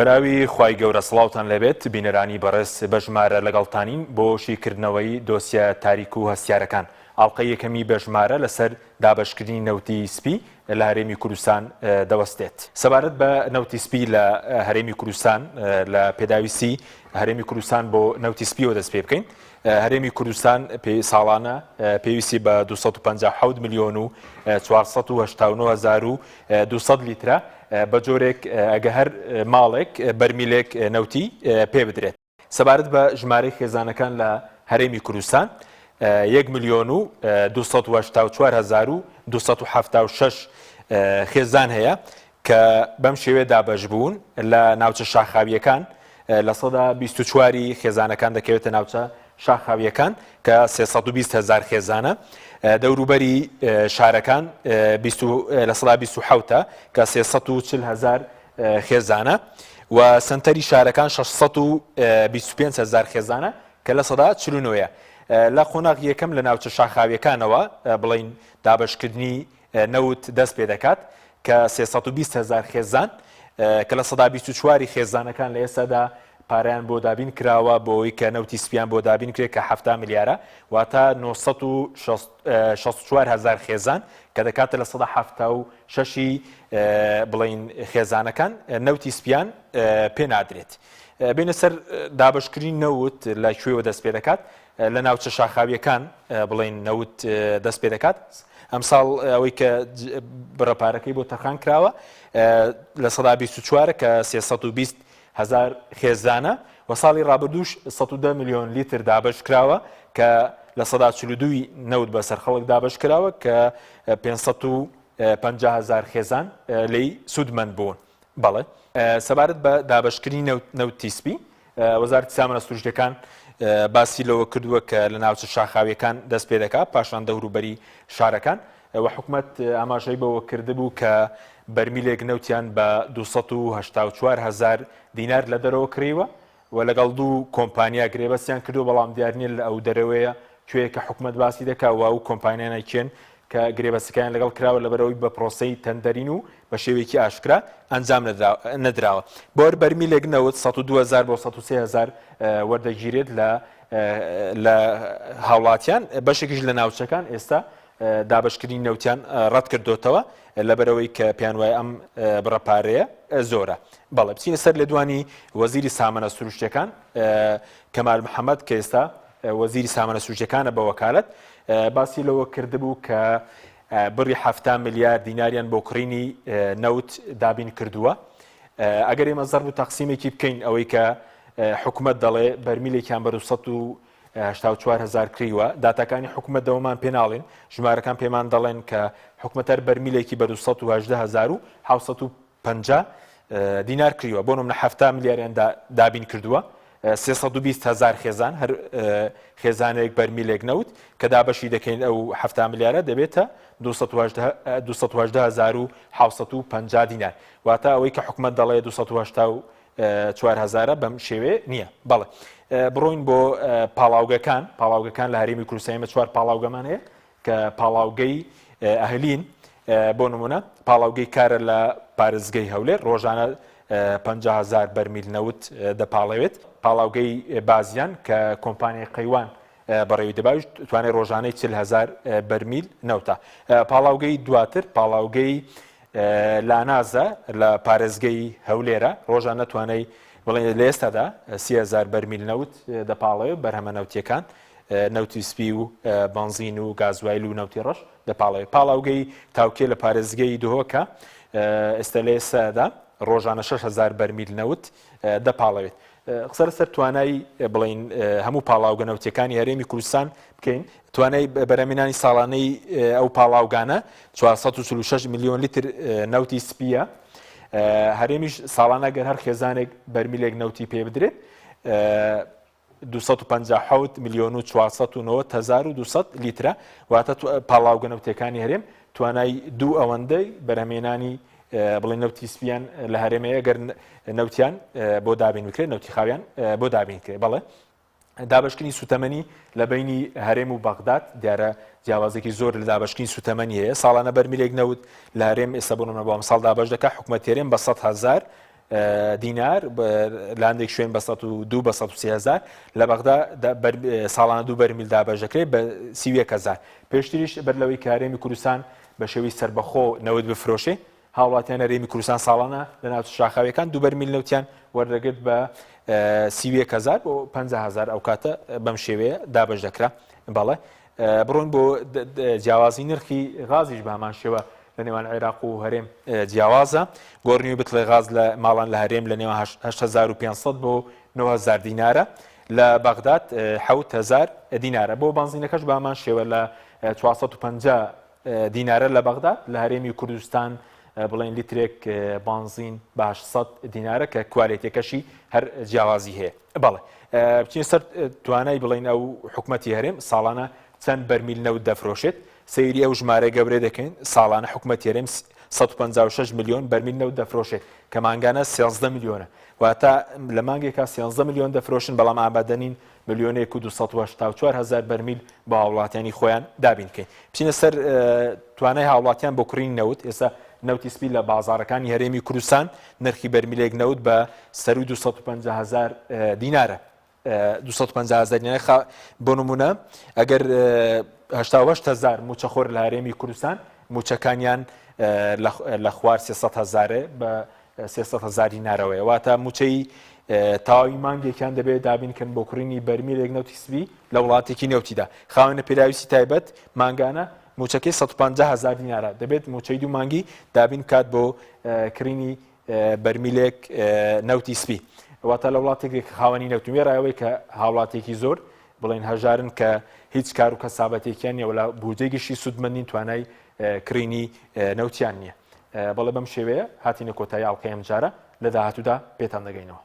بەناوی خوای گەورە سڵاوتان لێبێت بینەرانی بەڕێز بە ژمارە لەگەڵتانین بۆ شیکردنەوەی دۆسیە تاریک و هەستیارەکان ئاڵقەی یەکەمی بە ژمارە لەسەر دابەشکردنی نەوتی سپی لە هەرێمی کوردستان دەوەستێت. سەبارەت بە نەوتی سپی لە هەرێمی کوردستان لە پێداویستی هەرێمی کوردستان بۆ نەوتی سپیەوە دەست پێ بکەین هەرێمی کوردستان ساڵانە پێویستی بە 257 ملیۆن و 489 هزار و 200 لیترە بە جۆرێک ئەگە هەر ماڵێک بەرمیلێک نەوتی پێ بدرێت. سەبارەت بە ژمارەی خێزانەکان لە هەرێمی کوردستان، یەک ملیۆن و 284 هەزار و 276 خێزان هەیە کە بەم شێوەیە دابەش بوون لە ناوچە شاخاوییەکان 24% ی خێزانەکان دەکەوێتە ناوچە شاخاوییەکان کە 320 هەزار خێزانە دەوروبەری شارەکان 27% کە 340 هەزار خێزانە و سەنتەری شارەکان 625 هەزار خێزانە کە 49% ە. لە قۆناغی یەکەم لە ناوچە شاخاویەکانەوە بڵین دابەشکردنی نەوت دەست پێ دەکات کە 320 هەزار خێزان کە 24% ی خێزانەکان لە ئێستادا پارەیان بۆ دابین کراوە بۆ ئەوەی کە نەوتی سپیان بۆ دابین کرێت کە 70 ملیارە واتە 964 هەزار خێزان کە دەکاتە 76% ی بڵین خێزانەکان نەوتی سپیان پێ نادرێت. بینە سەر دابشکردنی نەوت لە کوێوە دەست پێ دەکات لە ناوچە شاخاویەکان بڵین نەوت دەست پێ دەکات ئەمساڵ ئەوەی کە بڕە پارەکەی بۆ تەرخان کراوە 24% کە 320 هەزار خێزانە و ساڵی ڕابردووش 110 ملیۆن لیتر دابەش کراوە کە 42% ی نەوت بەسەر خەڵک دابەش کراوە کە 550 هەزار خێزان لێی سوودمەند بوون. بەڵێ. سەبارەت بە دابەشکردنی نەوتی سپی، وەزارەتی سامانە سروشتیەکان باسی لەوە کردووە کە لە ناوچە شاخاویەکان دەست پێ دەکات، پاشان دەوروبەری شارەکان و حکومەت ئاماژەی بەوە کردبوو کە بەرمیلێک نەوتیان بە 284 هەزار دینار لە دەرەوە کڕیوە و لەگەڵ دوو کۆمپانیا گرێبەستیان کردووە، بەڵام دیار نییە لە ئەو دەرەوەیە کوێیە کە حکومەت باسی دەکات و ئەو کۆمپانیانە کێن کە گرێبەستەکەیان لەگەڵ کراوە لەبەرئەوەی بە پرۆسەی تەندەرین و بە شێوەیەکی ئاشکرا ئەنجام نەدراوە. بۆ هەر بەرمیلێک نەوت 102 هەزار بۆ 103 هەزار وەردەگیرێت لە لە هاوڵاتیان، بەشێکیش لە ناوچەکان ئێستا دابەشکردنی نەوتیان ڕەتکردۆتەوە لەبەرئەوەی کە پێیان وایە ئەم بڕە پارەیە زۆرە. بەڵێ بچینە سەر لێدوانی وەزیری سامانە سروشتیەکان کەمال محەمەد کە ئێستا وەزیری سامانە سروشتیەکانە بە وەکالەت باسی لەوە کردبوو کە بڕی 70 ملیار دیناریان بۆ کڕینی نەوت دابین کردووە. ئەگەر ئێمە زەرب و تەقسیمێکی بکەین ئەوەی کە حکومەت دەڵێ بەرمیلێکیان بە 284 هەزار کڕیوە، داتاکانی حکومەت دەوەمان پێ ناڵێن، ژمارەکان پێمان دەڵێن کە حکومەت هەر بەرمیلێکی بە 218 هەزار و 750 دینار کڕیوە، بۆ نمونە 70 ملیاریان دابین کردووە، 320 هەزار خێزان هەر خێزانێک بەرمیلێک نەوت کە دابەشی دەکەین ئەو 70 ملیارە دەبێتە 218 هەزار و 750 دینار، واتە ئەوەی کە حکومەت دەڵێ 280 چوار هەزارە بەم شێوەیە نییە. بەڵێ بڕۆین بۆ پاڵاوگەکان، پاڵاوگەکان لە هەرێمی کوردستان ئێمە چوار پاڵاوگەمان هەیە کە پاڵاوگەی ئەهلین بۆ نمونە پاڵاوگەی کارە لە پارێزگەی هەولێر ڕۆژانە 50 هەزار بەرمیل نەوت دەپاڵێوێت. پاڵاوگەی بازیان کە کۆمپانیای قەیوان بەڕێوی دەباویش توانای ڕۆژانەی 40 هەزار بەرمیل نەوتە. پاڵاوگەی دواتر پاڵاوگەی لانازە لە پارێزگەی هەولێرە ڕۆژانە توانای بڵێ لە ئێستادا 30هزار بەرمیل نەوت دەپاڵێ بەرهەمە نەوتیەکان نەوتی سپی و بەنزین و گازوایل و نەوتی ڕەش دەپاڵێ. پاڵاوگەی تاوکێ لە پارێزگەی دهۆکە ئێستا لە ئێستادا ڕۆژانە 6000 بەرمیل نەوت دەپاڵێت. قسە لەسەر توانای بڵێین هەموو پاڵاوگە نەوتیەکانی هەرێمی کوردستان بکەین، توانای بەرهەمهێنانی ساڵانەی ئەو پاڵاوگانە 446 ملیۆن لیتر نەوتی سپیە. هەرێمیش ساڵانە گەر هەر خێزانێک بەرمیلێک نەوتی پێ بدرێت 257 ملیۆن و 490 هەزار و 200 لیترە، واتە پاڵاوگە نەوتیەکانی هەرێم توانای دوو ئەوەندەی بەرهەمهێنانی بڵێن نەوتی سپیان لە هەرێمەیە گەر نەوتیان بۆ دابین بکرێت نەوتی خاویان بۆ دابین کرێت بەڵێ دابشکردنی سوتەمەنی لە بینی هەرێم و بەغداد دیارە جیاوازێکی زۆر لە دابشکردنی سوتەمەنی هەیە ساڵانە بەرمیلێک نەوت لە هەرێم ئێستا بۆ نمونە بۆ ئەمساڵ دابش دەکات حکومەت هەرێم بە 100 هەزار. دینار، لە هەندێک شوێن بە 102 بە 103 هەزار، لە بەغدا ساڵانە دوو بەرمیل دابەش دەکرێت بە 31 هەزار. پێشتریش بەر لەوەی کە هەرێمی کوردستان بە شێوەی سەربەخۆ نەوت بفرۆشێ، هاوڵاتیان هەرێمی کوردستان ساڵانە لە ناوچە شاخاویەکان دوو بەرمیل نەوتیان وەردەگرت بە 31 هەزار بۆ 50 هەزار ئەو کاتە بەم شێوەیە دابەش دەکرا. بەڵێ بڕۆین بۆ جیاوازی نرخی غازیش بە هەمان شێوە لە نێوان عێراق و هەرێم جیاوازە. گۆڕینی بتڵی غاز لە ماڵان لە هەرێم لە نێوان 8500 بۆ 9000 دینارە، لە بەغداد 7000 دینارە. بۆ بەنزینەکەش بە هەمان شێوە لە 450 دینارە لە بەغداد، لە هەرێمی کوردستان بڵێن لیترێک بانزین بە 800 دینارە کە کوالێتیەکەشی هەر جیاوازی هەیە. بەڵێ بچینە سەر توانای بڵێن ئەو حکومەتی هەرێم ساڵانە چەند بەرمیل نەوت دەفرۆشێت، سەیری ئەو ژمارە گەورەیە دەکەین ساڵانە حکومەتی هەرێم 156 ملیۆن بەرمیل نەوت دەفرۆشێت کە مانگانە 13 ملیۆنە، واتە لە مانگێکا 13 ملیۆن دەفرۆشن بەڵام ئامادەنین ملیۆنێک و 284 هەزار بەرمیل بۆ هاوڵاتیانی خۆیان دابین بکەین. بچینە سەر توانای هاوڵاتیان بۆ کڕینی نەوت، ئێستا نەوتی سپی لە بازاڕەکانی هەرێمی کوردستان نرخی بەرمیلێک نەوت بە سەرووی 250 هەزار دینارە. 250 هەزار دینار بۆ نمونە ئەگەر 88 هەزار موچەخۆر لە هەرێمی کوردستان موچەکانیان لە خوار 300 هەزارێ بە 300 هەزار دینارەوەیە واتە موچەی تەواوی مانگێکیان دەبێت دابین کەن بۆ کڕینی بەرمیلێک نەوتی سپی لە وڵاتێکی نەوتیدا خاوەنە پێداویستی تایبەت مانگانە موچەکەی 150 هەزار دینارە دەبێت موچەی دوو مانگی دابین بکات بۆ کڕینی بەرمیلێک نەوتی سپی واتە لە وڵاتێک خاوەنی نەوت وێڕای ئەوەی کە هاوڵاتێکی زۆر بڵێن هەژارن کە هیچ کار و کەسابەتێکیان نییە ولا بودجەی گشتی سوودمەندین توانای کڕینی نەوتیان نییە بەڵێ بەم شێوەیە هاتینە کۆتایی ئاڵقەی ئەمجارە لە داهاتوودا پێتان دەگەینەوە.